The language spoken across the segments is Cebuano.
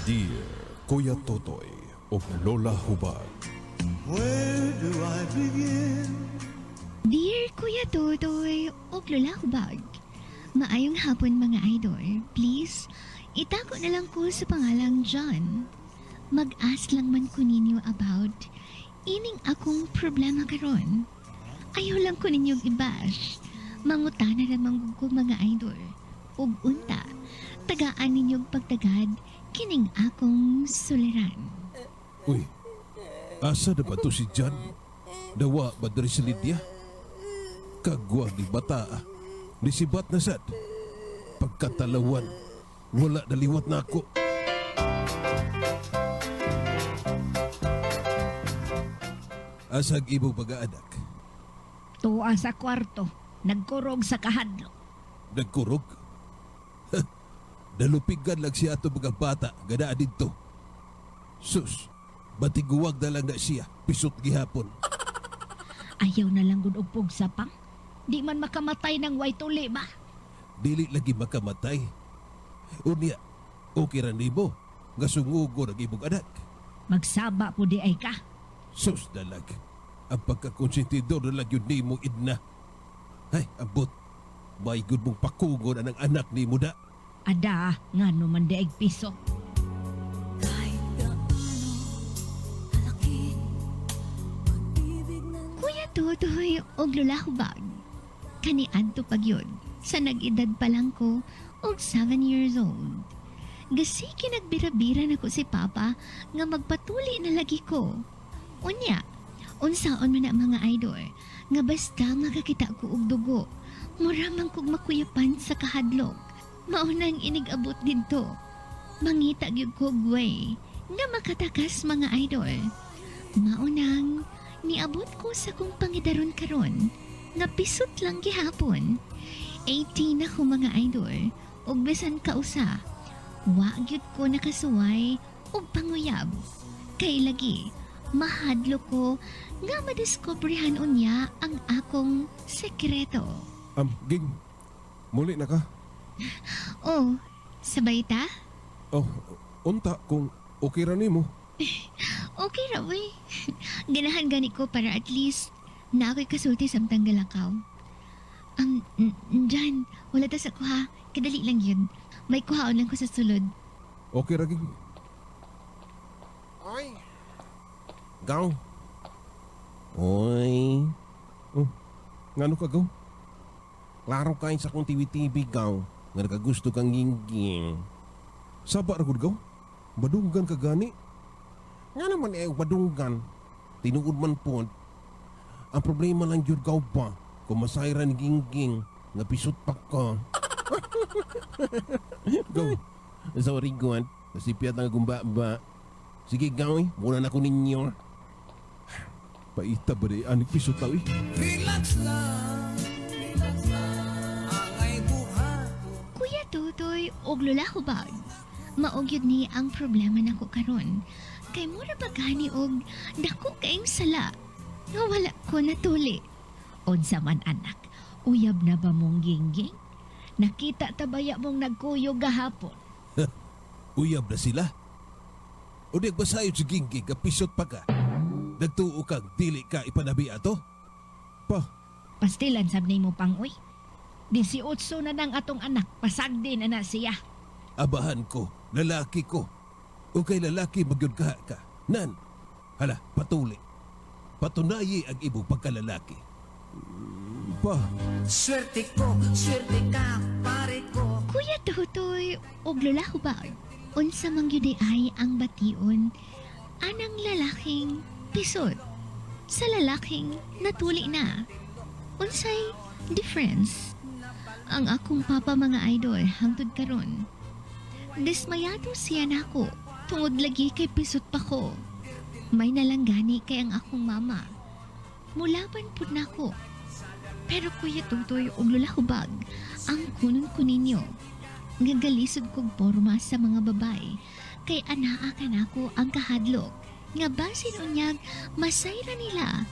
Dear Kuya Totoy ug Lola Hubag. Where do I begin? Dear Kuya Totoy ug Lola Hubag, maayong hapon, mga idol. Please, itago na lang ko sa pangalang John. Mag-ask lang man ko ninyo about ining akong problema karon. Ayaw lang ko ninyo i-bash. Mangutana lamang ko, mga idol. Ug unta, tagaan ninyong pagtagad kining akong suliran. Uy, asa na ba to si John? Dawa ba diri si Lydia? Kagwang ni bata ah. Nisibat na sad. Pagkatalawan, wala naliwat na ako. Asag imong pag-aanak? Tuwa sa kwarto, nagkurog sa kahadlok. Nagkurog? Nalupigan lang siya ato mga bata, ganaan dito. Sus, batiguwag na lang na siya, pisot gihapon. Ayaw na lang gud og pugsapang. Di man makamatay ng way tuli ba? Dili lagi makamatay. Unya, okay ra nimo nga sungugo ng imong anak. Magsaba po di ay ka. Sus dalag, ang pagkakonsentidor na lang yun nimo, Idna. Ay, abot, may good mong pakungon ang anak nimo da. Ada, ngano man di ay piso. Kahit gaano kalaki pag-ibig na Kuya Totoy og Lola Hubag. Kaniadto pag yun, sa nag-edad pa lang ko og 7 years old. Gasi kinagbira-bira na ko si Papa nga magpatuli na lagi ko. Unya, unsaon man na, mga idol, nga basta makakita ko og dugo, mura man kog makuyapan sa kahadlok. Maunang inig-abot didto. Mangita gyud ko og way nga makatakas, mga idol. Maunang niabot ko sa kong pangidaron karon nga pisot lang gihapon. 18 ako, mga idol, ug bisan kausa, wa gyud ko nakasuway og panguyab. Kay lagi, mahadlok ko nga madiskobrehan unya ang akong sekreto. Ging, muli na ka? Oh, sabay ta? Oh, unta kung okay ra nimo. Okay ra, uy. Ganahan gani ko para at least na ako'y kasulti samtang galakaw. Jan, wala ta sa kuha. Kadali lang yun. May kuhaon lang ko sa sulod. Okay ra, Ging. Ay. Gaw. Oy. Oh, ngano ka, Gaw? Klaro kay sa akong TV-TV, Gaw. Nga nakagusto kang gingging. Saba ra gud, Gaw. Badunggan ka gani. Nga naman eh, badunggan. Tinuod man po. Ang problema lang jud, Gaw ba, kung masayra ni gingging, nga pisot pa ka. Gaw, Sorry, God. Nasipyat ang gumba ba. Sige, Gaw eh. Muna na ko ninyo. Paita ba di anig pisot tao eh? Relax lang, relax lang. Angay buhaton. Kuya Totoy og Lola Hubag. Maogyud ni ang problema nako karon. Kay mura pa gani og dako kaayong sala nga wala ko natuli. Unsa man, anak, uyab na ba mong gingging? Nakita tabaya mong nagkuyog gahapon. Uyab na sila. O di basayod si Gingging nga pisot pa ka. Nagtuo kang dili ka ipanabi ato? Pa, Pastilan sab nimo pang uy. 18 na nang atong anak, pasagdi na na siya. Abahan ko, lalaki ko. O kay lalaki magyud ka ka. Nan, hala, patuli. Patunayi ang imong pagkalalaki. Pa, Swerte ko, swerte ka, pare ko. Kuya Totoy og Lola Hubag. Unsa man gyud ay ang bation anang lalaking pisot sa lalaking natuli na? Unsay difference? Ang akong papa, mga idol, hangtod karon, dismayado siya nako tungod lagi kay pisot pa ko. May nalanggani kay ang akong mama. Mulaban pud nako. Pero Kuya Totoy ug Lola Hubag, ang kunon ko ninyo, nga galisod kog porma sa mga babae kay anaa kanako ang kahadlok nga basin unyag masayra nila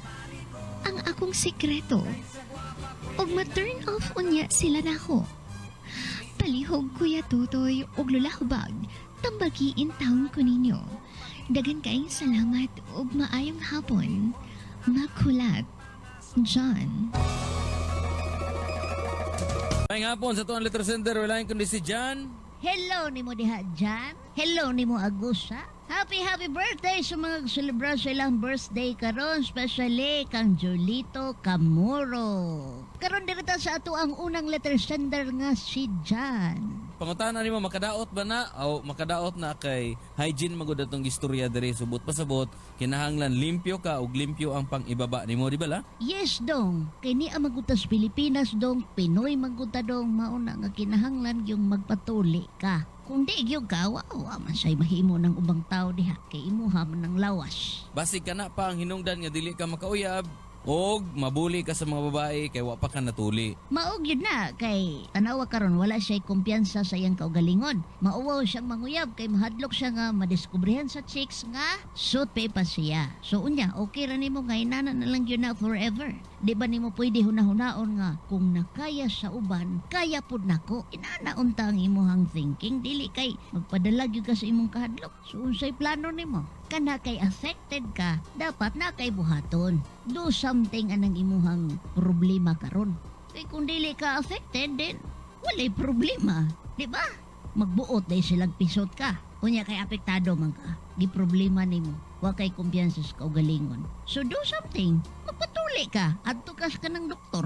ang akong sekreto ug ma-turn off unya sila nako. Palihog, Kuya Totoy ug Lola Hubag. Tambagiin taon ko ninyo. Dagan kaayong salamat ug maayong hapon. Makulat. John. May hapon sa tuang letter sender, wala kundi si John. Hello nimo diha Jan. Hello nimo Agusa. Happy happy birthday sa mga celebra sa ilang birthday karon, especially kang Jolito Camuro. Karon diri ta sa ato ang unang letter sender nga si Jan. Pangutana nimo, makadaot ba na? O makadaot na kay hygiene magud atong istorya diri, subot pasabot kinahanglan limpyo ka ug limpyo ang pang-ibaba nimo, di ba la? Yes dong, kay ni ang magutas Pilipinas dong, Pinoy maguta dong, mauna nga kinahanglan yung magpatuli ka. Kung di gyud ka, wa man say mahimo ng ubang tao diha kay imuha man ang lawas. Basig kana pa ang hinungdan nga dili ka makauyab og mabuli ka sa mga babae kay wa pa ka natuli. Maog yun na kay tanawa karon wala siya kumpiyansa sa iyang kaugalingon. Mauwaw siyang manguyab kay mahadlok siya nga madiskubrehan sa chicks nga suit pa pa siya. So unya okay ra nimo nga inana na lang yun na forever. Di ba nimo pwede hunahunaon nga kung nakaya sa uban, kaya pud nako. Inana unta ang imuhang thinking, dili kay magpadala gyud ka sa imong kahadlok. So unsay plano nimo? Kana kay affected ka, dapat na kay buhaton. Do something anang imuhang problema karon. Kay kung dili ka affected, then walay problema. Di ba? Magbuot dahil silang pisot ka. Unya kay apektado man ka. Di problema nimo. Wa kay kumpiyansa sa kaugalingon. So do something. Magpatuli ka. Adto ka sa kanang doktor.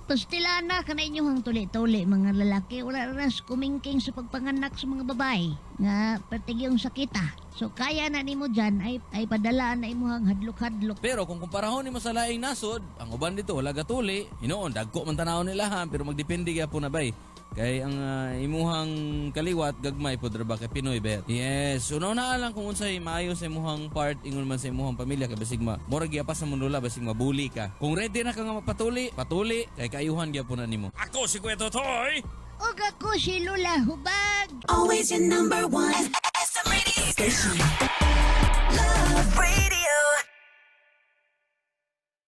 Pastila na ka na inyong tuli-tuli mga lalaki. Wala na sa kumingking sa pagpanganak sa mga babae. Nga patigyong sakita. So kaya na nimo dyan ay padala na imuhang hadlok-hadlok. Pero kung kumparahon nimo sa laing nasod, ang uban dito wala gatuli. Hinuon dagko man tanawon nila ha, pero magdepende gyapon na bay. Kay ang imuhang kaliwat gagmay pod ra ba kay Pinoy ba? Yes, so na lang kung unsay maayo sa imuhang part ingon man sa imuhang pamilya kay basig ma murag gyapa sa mundula basig mabuli ka. Kung ready na ka nga mapatuli, patuli kay kaayuhan gyapon na nimo. Ako si Kuya Totoy. Og ako si Lula Hubag. Always your number one. SM Radio Station.